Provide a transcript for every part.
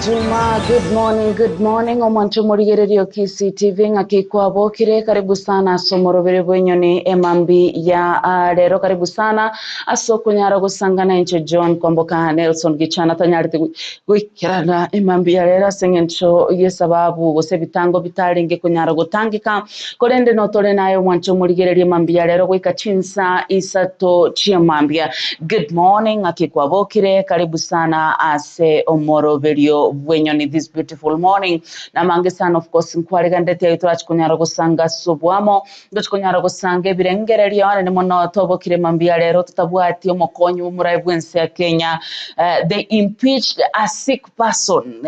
Juma. Good morning, good morning. Omwancho omorigereria o Kisii TV ng'aki kwabokire. Karibu sana ase omorobere bw'enyoni emambi ya ah, rero. Karibu sana ase okonyara gosangana inche John Kwamboka Nelson Gichana tanyarete goi- goikerana emambi ya rero ase eng'encho y'esababu gose ebitango bitarenge konyara gotangeka. Korende notore naye omwancho omorigereria emambia ya rero goika chinsa isato chi'emambia. Good morning, ng'aki kwabokire, karibu sana ase omoroberio bw'enyoni this beautiful morning. Namange sana of course nkwaregandetie aye torachi konyara gosanga ase oboamo, ntochi konyara gosanga ebirengererio anene mono tobokire mambia ya rero totabwati omokonyi bw'omorai bw'ense ya Kenya, eh, they impeached a sick person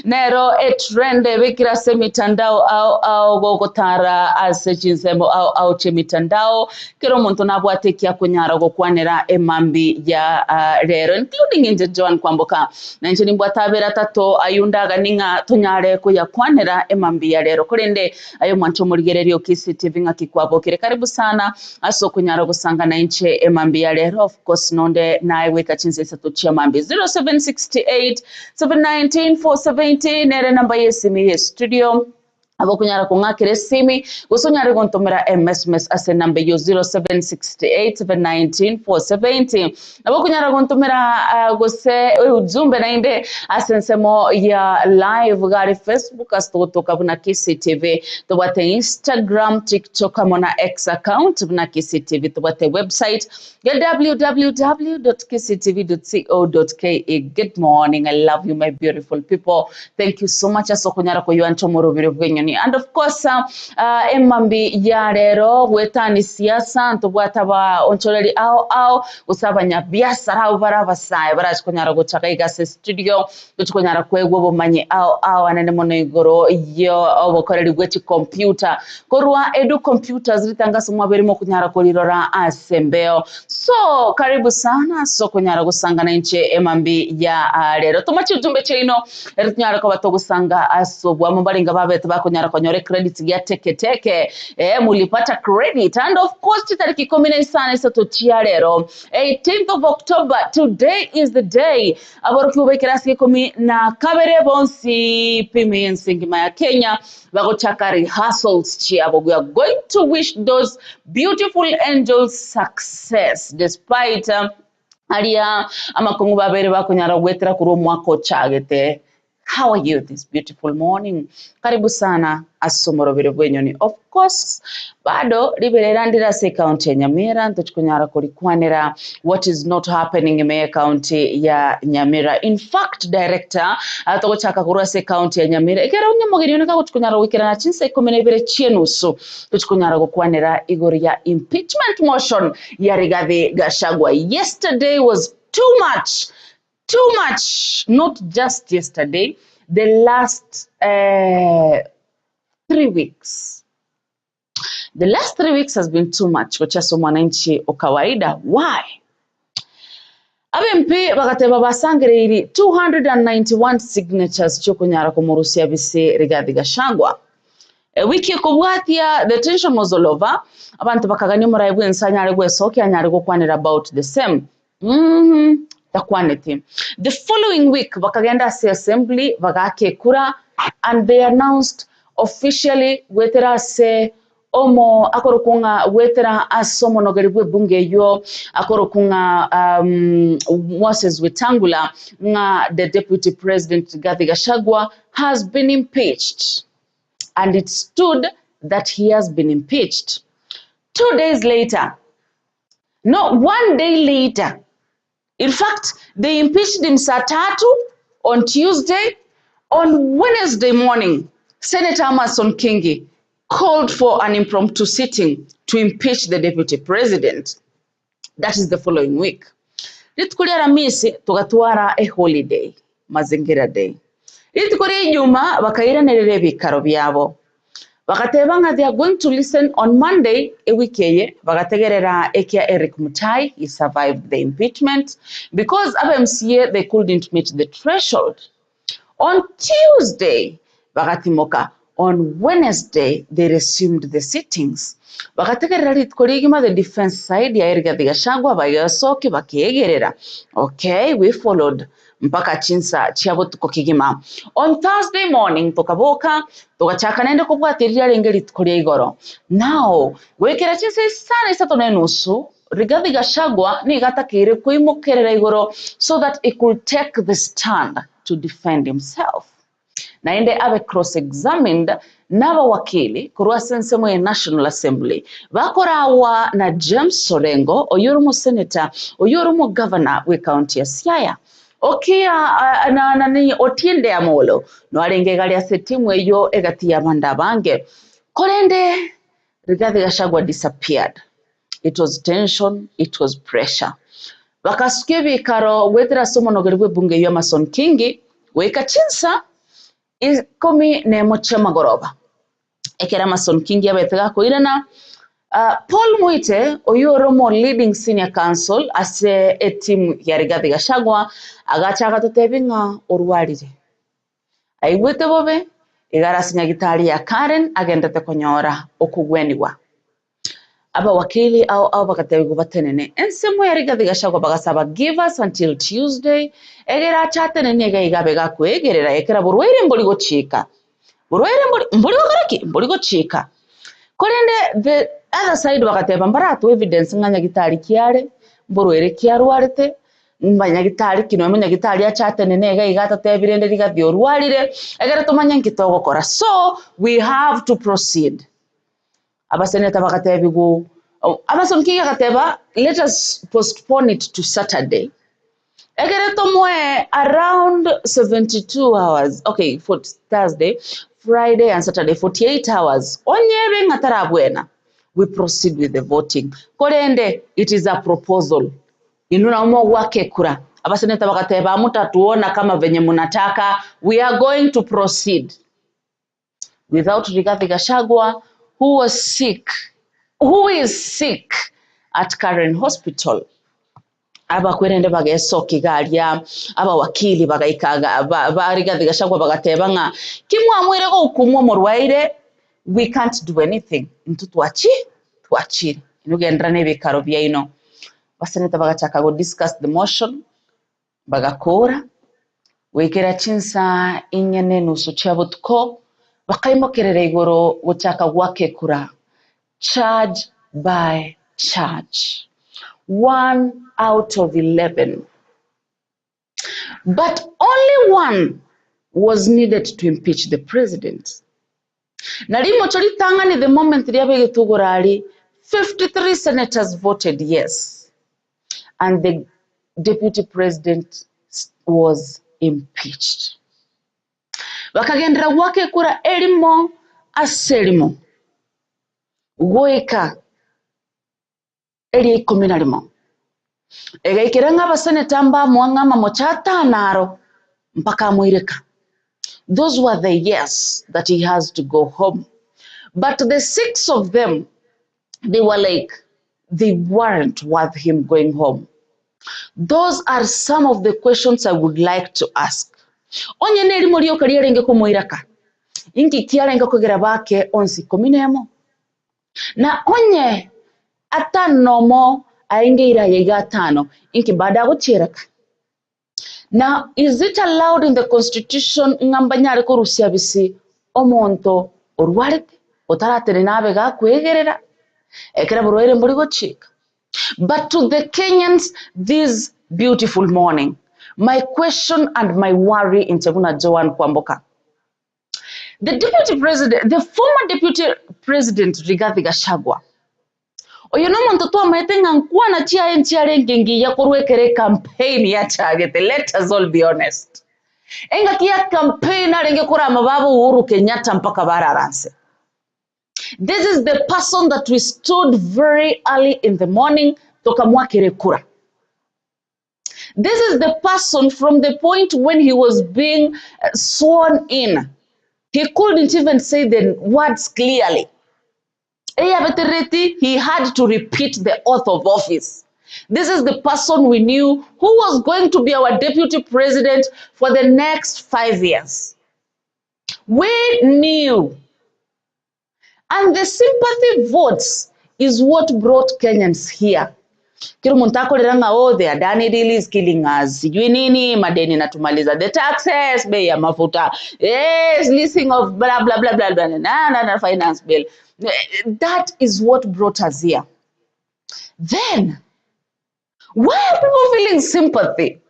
nero etrend ebekire ase emitandao ao ao gogotara ase chinsemo ao ao chi'emitandao kera omonto nabwate eki akonyara gokwanera emambi ya ah, rero including inche Joan Kwamboka na inche nimbwate abere atato ayio ndagani ng'a tonyare koyakwanera emambi ya rero korende aye omwancho omorigereria o Kisii TV ng'aki kwabokire karibu sana Ase okonyara gosanga nainche emambia ya rero, of course nonde naye goika chinsa isato chia mambia. 0768 719 470 nere namba y'esimi ye studio. Abo okonyara kong'akera esimi gose onyare gontomera emsms ase enamba eyio 0768 719 470. Nabo okonyara gontomera ah, gose ujumbe naende ase ensemo ya live iga are Facebook ase togotoka buna Kisii TV. Tobwate Instagram, TikTok amo na X account buna Kisii TV. Tobwate website ya www.kisiitv.co.ke. Good morning, I love you my beautiful people. Thank you so much ase okonyara koywancha omorobere bw'enyoni. And of course, uh, emambi ya rero gwetani siasa ntobwate abaonchoreri ao ao gose abanyabiasara abwo bare abasae barache konyara gochaka iga ase studio gochi konyara kwegwa obomanyi ao ao anene mono igoro yo obokoreri bwe chicomputer korwa Edu Computers ritangaso mwabere mokonyara korirora ase embeo so karibu sana ase okonyara gosangana inche emambi ya ah, rero toma chiujumbe chiaino ere tonyare koba togosanga ase obwamo mbarenga babete bakonyara konyora ecredit gia teke teke eh, mulipata credit and of course chitariki ikomi na isano isato chia rero 18th of October today is the day aborokigwa ba ekerasi ikomi na kabere bonsi pime y'ense engima ya Kenya bagochaka rehearsals chiabo we are going to wish those beautiful angels success despite um, aria amakong'u babere bakonyara goetera korwa omwaka ochagete How are you this beautiful morning? Karibu sana ase omorobere bw'enyoni. Of course, bado riberera ndire ase ekaunti ya Nyamira ntochikonyara korikwanera what is not happening ime ekaunti ya Nyamira. In fact, director, ah, togochaka korwa ase ekaunti ya Nyamira ekero onye omogeni one kagochikonyara goikerana chinsa ikomi na ibere chi'enusu tochikonyara gokwanera igoro ya impeachment motion ya Rigathi Gachagua. Yesterday was too much Too much not just yesterday the last eh, 3 weeks the last 3 weeks has been too much gochia ase omwananchi o kawaida why Abempi bagateba basangereiri 291 signatures chiokonyara komorusia bise Rigathi Gachagua. Ewiki ekobwatia the tension was all over abanto bakagania omorai bwense anyare gwesokia anyare gokwanera about the same Uhmm takwaneti. The following week bakagenda ase assembly bagaaka ekura and they announced officially goetera ase omo akorokwa ng'a goetera ase omonogeri bw'ebunge eyio akorokwa ng'a um, Moses Wetangula ng'a the deputy president Rigathi Gachagua has been impeached and it stood that he has been impeached. 2 days later No, one day later. In fact, they impeached him saa tatu on Tuesday. On Wednesday morning, Senator Amason Kingi called for an impromptu sitting to impeach the deputy president. That is the following week. Rituko ria Aramisi togatwara a holiday, Mazingira Day. Rituko ria Ijumaa bakairanerera ebikaro biabo. Bagateba ng'a they are going to listen on Monday ewiki eye, bagategerera ekia Eric Mutai, he survived the impeachment because aba MCA they couldn't meet the threshold. On Tuesday bagatimoka. On Wednesday they resumed the sittings. Bagategerera rituko rigima the defence side ya Rigathi Gachagua bagesokia bakeegerera. Okay, we followed mpaka chinsa chia botuko kegima. On Thursday morning tokaboka togachaka naende kobwatia riria riarenge rituko ria igoro. Now, goikera chinsa isano isato na enusu, Rigathi Gachagua nigo atakeire koimokerera igoro so that he could take the stand to defend himself. Naende abe cross examined nabawakili korwa ase ensemo ya National Assembly bakoragwa na James Orengo oyio ore omoseneta oyio ore omogavana bw'ecounty ya Siaya. Okiya na nani Otiende Amolo noarenge igare ase etimu eyio egati y'abande abange. Korende Rigathi Gachagua disappeared. It was tension, it was pressure. Bakasukia ebikaro goetera ase omonogeri bw'ebunge eyio Amason Kingi goika chinsa ikomi nemo chi'amagoroba. Ekero Amason Kingi abete gakoirana, Paul Muite oyio ore omo leading senior counsel ase etimu ya Rigathi Gachagua agacha agatotebia ng'a orwarire. Aigwete bobe, iga are ase nyagitari ya Karen agendete konyora okogwenigwa. Abawakili ao ao bagatebigwa batenene ensemo ya Rigathi Gachagua bagasaba give us until Tuesday egere ache atenene iga iga abe gakoegerera ekera borwaire mbori gochika. Borwaire mbori mbori gokora ki? Mbori gochika. Korende the other side bagateba mbaratoe evidence ng'a nyagitari ki are, mborwaire ki arwarete, Mbanyagitari ki nonya omonyagitari ache atenene iga iga atatebire rende rigathi orwarire, egere tomanye nki togokora. So, we have to proceed. Abaseneta bagatebigwa, Amason Kingi agateba, let us postpone it to Saturday, egere tomoe around 72 hours, okay, for Thursday, Friday and Saturday, 48 hours, onye ebe ng'a tarabwena, we proceed with the voting. Korende, it is a proposal. Inwe nabo mogoaka ekura. Abaseneta bagateba, Hamutatuona kama venye munataka, we are going to proceed without Rigathi Gachagua who was sick, who is sick at Karen Hospital. Abakwerende bagesokia iga aria, abawakili bagaika ba Rigathi Gachagua bagateba ng'a ki mwamoire gokumwa omorwaire, we can't do anything, intwe twachi twachire, inwe genderera na ebikaro biaino. Abaseneta bagachaka go discuss the motion, bagakoora, goikera chinsa inye na enusu chia botuko, bakaimokerera igoro gochaka goaka ekura, charge by charge, one out of 11. But only one was needed to impeach the president. Na rimocho ritang'ani the moment riabegete ogorari, 53 senators voted yes and the deputy president was impeached. Bakagenderera goaka ekura erimo ase erimo goika eria ikomi na rimo. Egaikera ng'a abaseneta mbamoa ng'a amamocho atano aro mpaka amoireka. Those were the years that he has to go home. But the six of them, they were like, they weren't worth him going home. Those are some of the questions I would like to ask. Onye nerimo rioka riarenge komoiraka, inki kiarenge kogera bake onsi ikomi nemo? Na onye atano nomo aengeire aya iga atano, inki bado agochiereka? Na is it allowed in the constitution ng'a mbanyare korusia bisi omonto orwarete otaratenena abe gakwegerera ekero oborwaire mbori gochika? But to the Kenyans this beautiful morning, my question and my worry inche buna Joan Kwamboka, The deputy president, the former deputy president Rigathi Gachagua, oyo nomonto twamaete ng'a nkwana chiaye nchiarenge ngiya korwa ekero ecampaign yachagete, let us all be honest. Engaki ya campaign arenge korama baba Uhuru Kenyatta mpaka bararanse. This is the person that we stood very early in the morning tokamwakera ekura. This is the person from the point when he was being sworn in. He couldn't even say the words clearly. Eyabetereti, he had to repeat the oath of office. This is the person we knew who was going to be our deputy president for the next 5 years. We knew. And the sympathy votes is what brought Kenyans here. Kera omonto akorera ng'a oh the Adani deal is killing us, sijui nini, madeni inatumaliza, the taxes, bei ya mafuta, yes, leasing of blah blah blah blah blah, na, na, na, finance bill. That is what brought us here. Then, why are people feeling sympathy?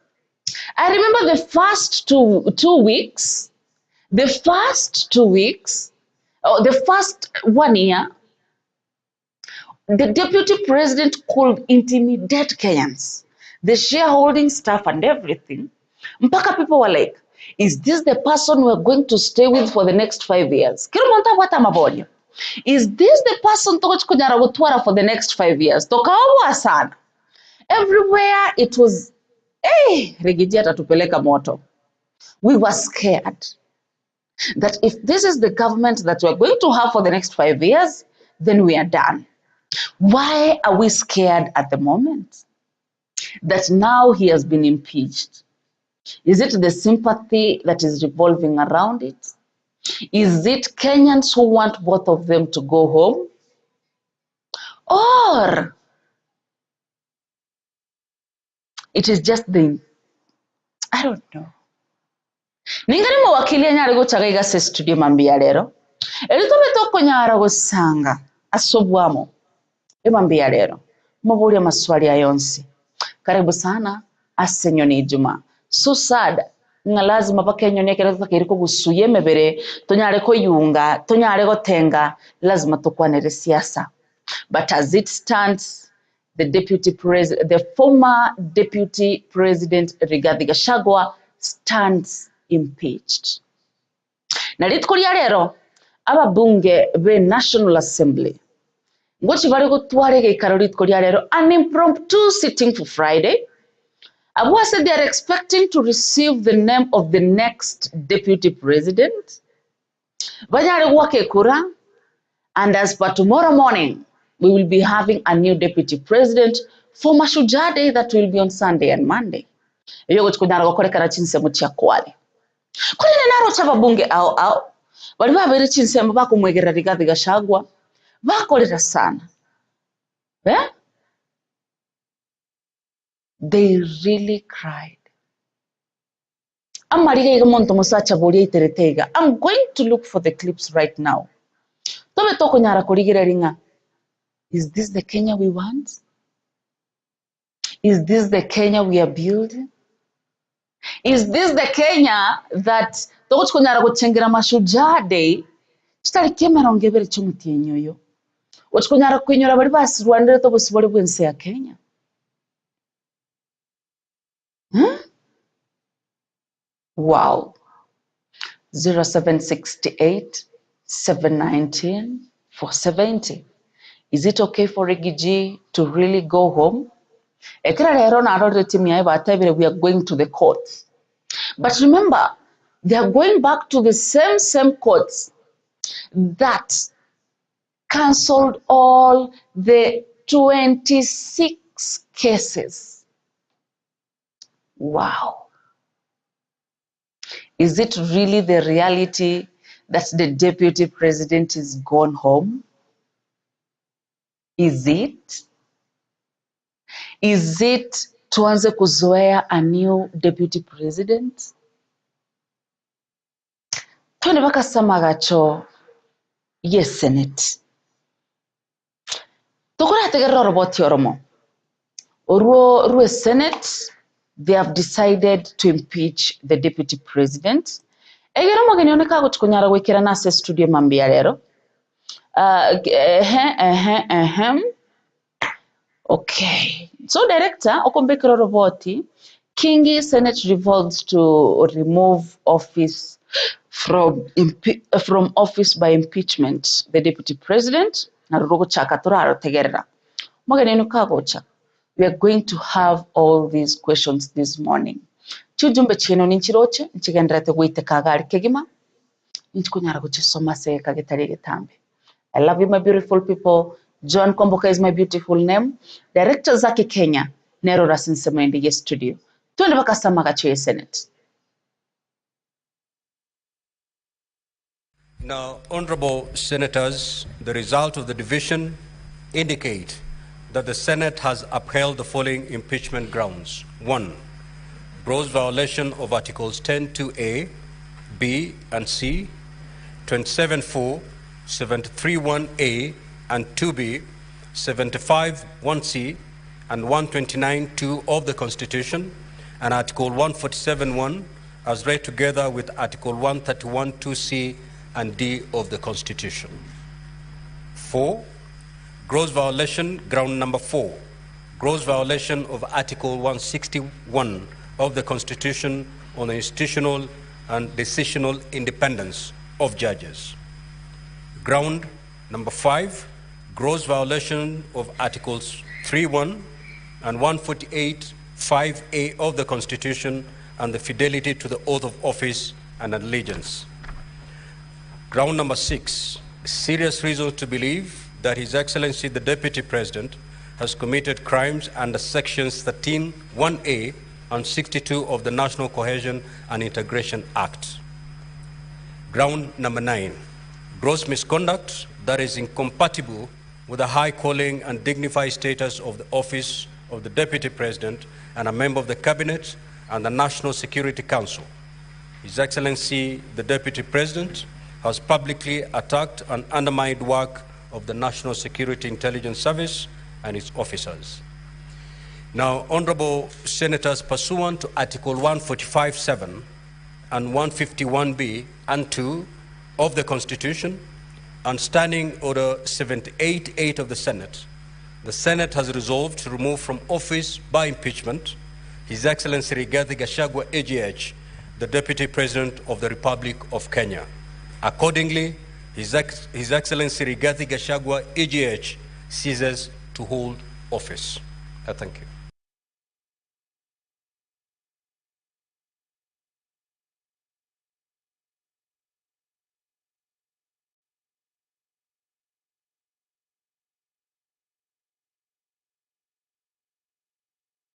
I remember the first two weeks, the first 2 weeks, or the first one year, the deputy president could intimidate Kenyans, the shareholding staff and everything. Mpaka people were like, is this the person we're going to stay with for the next 5 years? Kila omonto abwate amaborio. Is this the person togochi konyara gotwara for the next 5 years? Tokaoboa sana. Everywhere it was, hey, Riggy G atatupeleka moto. We were scared that if this is the government that we're going to have for the next 5 years, then we are done. Why are we scared at the moment? That now he has been impeached. Is it the sympathy that is revolving around it? Is it Kenyans who want both of them to go home? Or it is just the, I don't know. Ningari mowakili anyare gochaga iga ase studio mambia rero. Eri tobe tokonyara gosanga ase obwamo emambia rero. Moboria maswali ayonsi. Karibu sana ase Enyoni Ijumaa. So sad ng'a lazima mpaka enyoni ekero totakeire kogusuya emebere tonyare koyunga tonyare gotenga lazima tokwanere siasa. But as it stands, the former deputy president Rigathi Gachagua stands impeached. Na rituko ria rero ababunge be National Assembly ngochi bari gotwara egeikaro rituko ria rero an impromptu sitting for Friday. Abua said they are expecting to receive the name of the next deputy president. Banyare gwaka ekura, and as per tomorrow morning, we will be having a new deputy president for Mashujaa Day that will be on Sunday and Monday. Eyo gochikonyara gokorekana chinsemo chia Kwale. Korende naroche ababunge ao ao bari babere chinsemo bakomwegerera Rigathi Gachagua bakorera sana. Eh? They really cried. Amariga iga monto mosacha boria iterete iga. I'm going to look for the clips right now. Tobe tokonyara korigereria ng'a is this the Kenya we want? Is this the Kenya we are building? Is this the Kenya that togochikonyara gochengera Mashujaa Day chitariki emerongo ebere chi'omotienyi oyo ochikonyara koinyora bari basirwanderete obosibore bwa ense ya Kenya? Huh? Wow. 0768 719 470. Is it okay for Riggy G to really go home? Ekera rero narorire timu yaye batebire we are going to the courts. But remember, they are going back to the same courts that cancelled all the 26 cases. Wow. Is it really the reality that the deputy president is gone home? Is it? Is it tuanze kuzoea a new deputy president? Twende mpaka samagacho ye Senate. Tokorategerera oroboti oromo. Orwo rwe Senate, they have decided to impeach the deputy president. Egero omogeni one kagochikonyara goikera nase studio mambia rero. Ehe, ehe, ehe. Okay. So director okombekera oroboti Kingi Senate revolves to remove office from office by impeachment the deputy president narwo rogochaka torarotegerera. Omogeni one kagocha. We are going to have all these questions this morning. Chiujumbe chieno ninchiroche nchigenderete goiteka agari kegima ninchikonyara gochisoma ase egeka getari egetambe. I love you my beautiful people. John Kwamboka is my beautiful name. Director Zaki Kenya Nero Rasinsemende ye studio. Twende bakasama gacho ye Senate. Now, honorable senators, the result of the division indicate that the Senate has upheld the following impeachment grounds. 1, gross violation of Articles 10(2)(a), B, and C, 27(4), 73(1)(a) and 2B, 75(1)(c), and 129(2) of the Constitution, and Article 147(1) as read together with Article 131(2)(c) and D of the Constitution. 4, gross violation, ground number 4, gross violation of Article 161 of the Constitution on the institutional and decisional independence of judges. Ground number 5, gross violation of Articles 3(1) and 148(5)(a) of the Constitution and the fidelity to the oath of office and allegiance. Ground number 6, serious reasons to believe that His Excellency the Deputy President has committed crimes under Sections 13(1)(a) and 62 of the National Cohesion and Integration Act. Ground number 9, gross misconduct that is incompatible with the high calling and dignified status of the office of the Deputy President and a member of the Cabinet and the National Security Council. His Excellency the Deputy President has publicly attacked and undermined work of the National Security Intelligence Service and its officers. Now, Honorable Senators, pursuant to Article 145(7) and 151B and 2 of the Constitution and Standing Order 78(8) of the Senate, the Senate has resolved to remove from office by impeachment His Excellency Rigathi Gachagua, AGH, the Deputy President of the Republic of Kenya. Accordingly, His Excellency Rigathi Gachagua, AGH, ceases to hold office. I thank you.